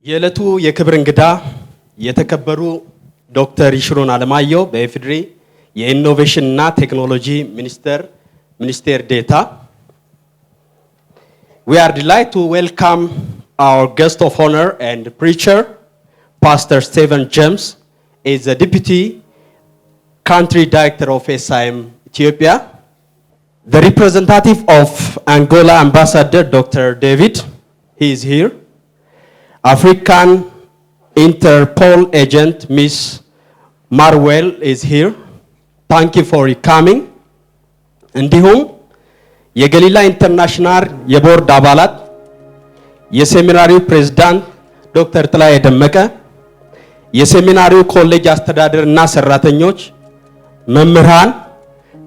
የዕለቱ የክብር እንግዳ የተከበሩ ዶክተር ይሽሩን አለማየሁ በኢፌዴሪ የኢኖቬሽንና ቴክኖሎጂ ሚኒስቴር ሚኒስቴር ዴታ። We are delighted to welcome our guest of honor and preacher, Pastor Stephen James, is the Deputy Country Director of SIM Ethiopia. The representative of Angola Ambassador, Dr. David, he is here. African Interpol agent, Miss Marwell, is here. Thank you for coming. እንዲሁም የገሊላ ኢንተርናሽናል የቦርድ አባላት፣ የሴሚናሪው ፕሬዝዳንት ዶክተር ጥላዬ ደመቀ፣ የሴሚናሪው ኮሌጅ አስተዳደር እና ሰራተኞች፣ መምህራን፣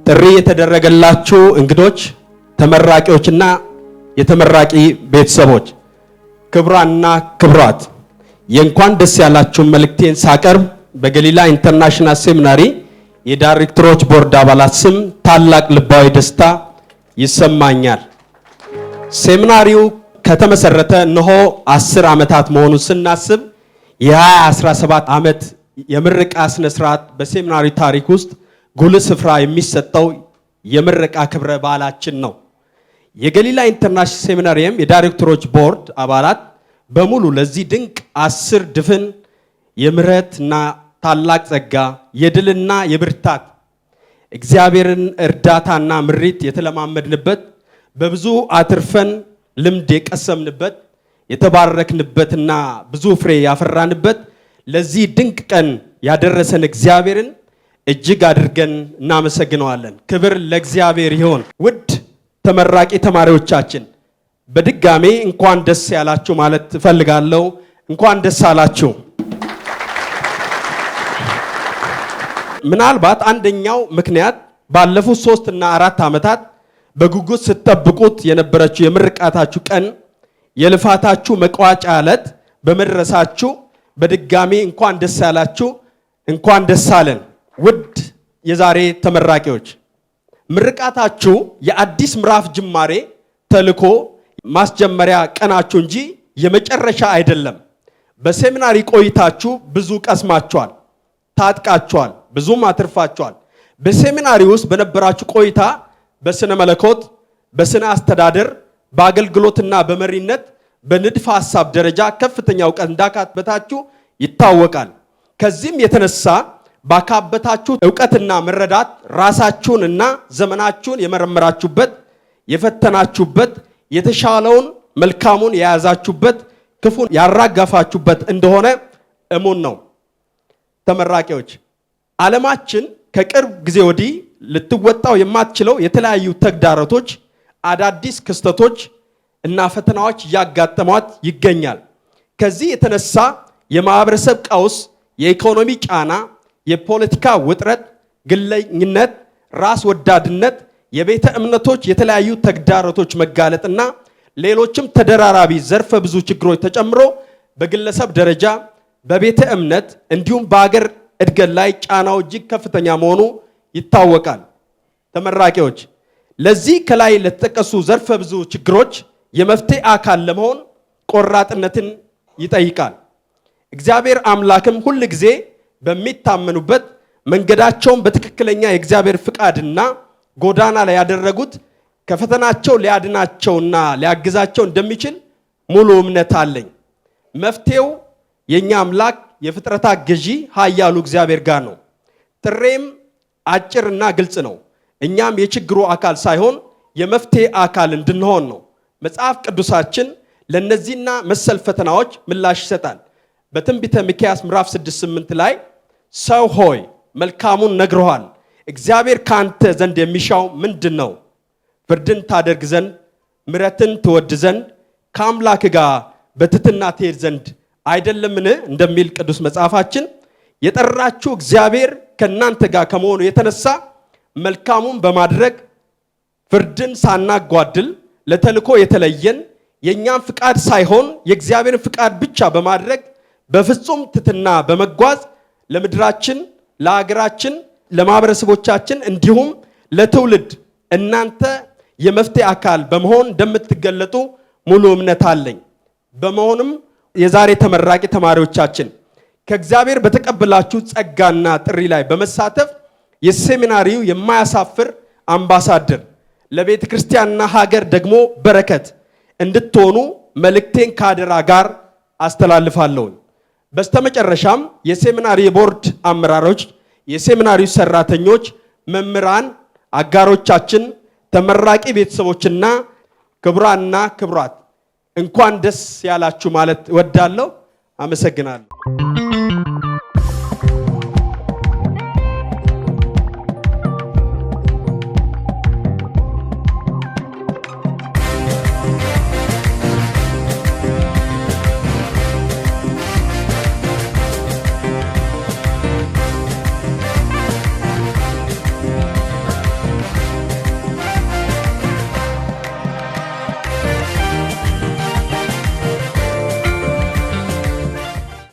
ጥሪ የተደረገላችሁ እንግዶች፣ ተመራቂዎችና የተመራቂ ቤተሰቦች፣ ክቡራንና ክቡራት፣ የእንኳን ደስ ያላችሁ መልእክቴን ሳቀርብ በገሊላ ኢንተርናሽናል ሴሚናሪ የዳይሬክተሮች ቦርድ አባላት ስም ታላቅ ልባዊ ደስታ ይሰማኛል። ሴሚናሪው ከተመሰረተ እነሆ 10 ዓመታት መሆኑን ስናስብ የ2017 ዓመት የምረቃ ስነ ስርዓት በሴሚናሪ ታሪክ ውስጥ ጉልህ ስፍራ የሚሰጠው የምረቃ ክብረ በዓላችን ነው። የገሊላ ኢንተርናሽናል ሴሚናሪየም የዳይሬክተሮች ቦርድ አባላት በሙሉ ለዚህ ድንቅ 10 ድፍን የምህረትና ታላቅ ጸጋ፣ የድልና የብርታት፣ እግዚአብሔርን እርዳታና ምሪት የተለማመድንበት፣ በብዙ አትርፈን ልምድ የቀሰምንበት፣ የተባረክንበትና ብዙ ፍሬ ያፈራንበት ለዚህ ድንቅ ቀን ያደረሰን እግዚአብሔርን እጅግ አድርገን እናመሰግነዋለን። ክብር ለእግዚአብሔር ይሁን። ውድ ተመራቂ ተማሪዎቻችን፣ በድጋሜ እንኳን ደስ ያላችሁ ማለት እፈልጋለሁ። እንኳን ደስ አላችሁ። ምናልባት አንደኛው ምክንያት ባለፉት 3 እና 4 ዓመታት በጉጉት ስትጠብቁት የነበረችው የምርቃታችሁ ቀን፣ የልፋታችሁ መቋጫ ዕለት በመድረሳችሁ በድጋሚ እንኳን ደስ ያላችሁ፣ እንኳን ደስ አለን። ውድ የዛሬ ተመራቂዎች፣ ምርቃታችሁ የአዲስ ምዕራፍ ጅማሬ፣ ተልኮ ማስጀመሪያ ቀናችሁ እንጂ የመጨረሻ አይደለም። በሴሚናሪ ቆይታችሁ ብዙ ቀስማችኋል፣ ታጥቃችኋል፣ ብዙም አትርፋችኋል። በሴሚናሪ ውስጥ በነበራችሁ ቆይታ በስነ መለኮት፣ በስነ አስተዳደር፣ በአገልግሎትና በመሪነት በንድፈ ሐሳብ ደረጃ ከፍተኛ እውቀት እንዳካበታችሁ ይታወቃል። ከዚህም የተነሳ ባካበታችሁ እውቀትና መረዳት ራሳችሁን እና ዘመናችሁን የመረመራችሁበት፣ የፈተናችሁበት፣ የተሻለውን መልካሙን የያዛችሁበት፣ ክፉን ያራገፋችሁበት እንደሆነ እሙን ነው። ተመራቂዎች፣ ዓለማችን ከቅርብ ጊዜ ወዲህ ልትወጣው የማትችለው የተለያዩ ተግዳሮቶች፣ አዳዲስ ክስተቶች እና ፈተናዎች እያጋጠሟት ይገኛል። ከዚህ የተነሳ የማህበረሰብ ቀውስ፣ የኢኮኖሚ ጫና፣ የፖለቲካ ውጥረት፣ ግለኝነት፣ ራስ ወዳድነት፣ የቤተ እምነቶች የተለያዩ ተግዳሮቶች መጋለጥና ሌሎችም ተደራራቢ ዘርፈ ብዙ ችግሮች ተጨምሮ በግለሰብ ደረጃ፣ በቤተ እምነት እንዲሁም በሀገር እድገት ላይ ጫናው እጅግ ከፍተኛ መሆኑ ይታወቃል። ተመራቂዎች፣ ለዚህ ከላይ ለተጠቀሱ ዘርፈ ብዙ ችግሮች የመፍትሄ አካል ለመሆን ቆራጥነትን ይጠይቃል። እግዚአብሔር አምላክም ሁል ጊዜ በሚታመኑበት፣ መንገዳቸውን በትክክለኛ የእግዚአብሔር ፍቃድና ጎዳና ላይ ያደረጉት ከፈተናቸው ሊያድናቸውና ሊያግዛቸው እንደሚችል ሙሉ እምነት አለኝ። መፍትሄው የእኛ አምላክ የፍጥረታት ገዢ ኃያሉ እግዚአብሔር ጋር ነው። ጥሪዬም አጭርና ግልጽ ነው። እኛም የችግሩ አካል ሳይሆን የመፍትሄ አካል እንድንሆን ነው። መጽሐፍ ቅዱሳችን ለእነዚህና መሰል ፈተናዎች ምላሽ ይሰጣል። በትንቢተ ሚክያስ ምዕራፍ 6:8 ላይ "ሰው ሆይ፣ መልካሙን ነግሮሃል። እግዚአብሔር ከአንተ ዘንድ የሚሻው ምንድን ነው? ፍርድን ታደርግ ዘንድ፣ ምሕረትን ትወድ ዘንድ፣ ከአምላክህ ጋር በትህትና ትሄድ ዘንድ አይደለምን?" እንደሚል ቅዱስ መጽሐፋችን የጠራችሁ እግዚአብሔር ከእናንተ ጋር ከመሆኑ የተነሳ መልካሙን በማድረግ፣ ፍርድን ሳናጓድል፣ ለተልኮ የተለየን፣ የእኛን ፍቃድ ሳይሆን የእግዚአብሔርን ፍቃድ ብቻ በማድረግ በፍጹም ትህትና በመጓዝ ለምድራችን፣ ለሀገራችን፣ ለማህበረሰቦቻችን እንዲሁም ለትውልድ እናንተ የመፍትሄ አካል በመሆን እንደምትገለጡ ሙሉ እምነት አለኝ። በመሆኑም የዛሬ ተመራቂ ተማሪዎቻችን፣ ከእግዚአብሔር በተቀበላችሁ ጸጋና ጥሪ ላይ በመሳተፍ የሴሚናሪው የማያሳፍር አምባሳደር፣ ለቤተ ክርስቲያንና ሀገር ደግሞ በረከት እንድትሆኑ መልእክቴን ከአደራ ጋር አስተላልፋለሁ። በስተመጨረሻም የሴሚናሪ ቦርድ አመራሮች፣ የሴሚናሪው ሰራተኞች፣ መምህራን፣ አጋሮቻችን፣ ተመራቂ ቤተሰቦችና ክቡራንና ክቡራት እንኳን ደስ ያላችሁ ማለት እወዳለሁ። አመሰግናለሁ።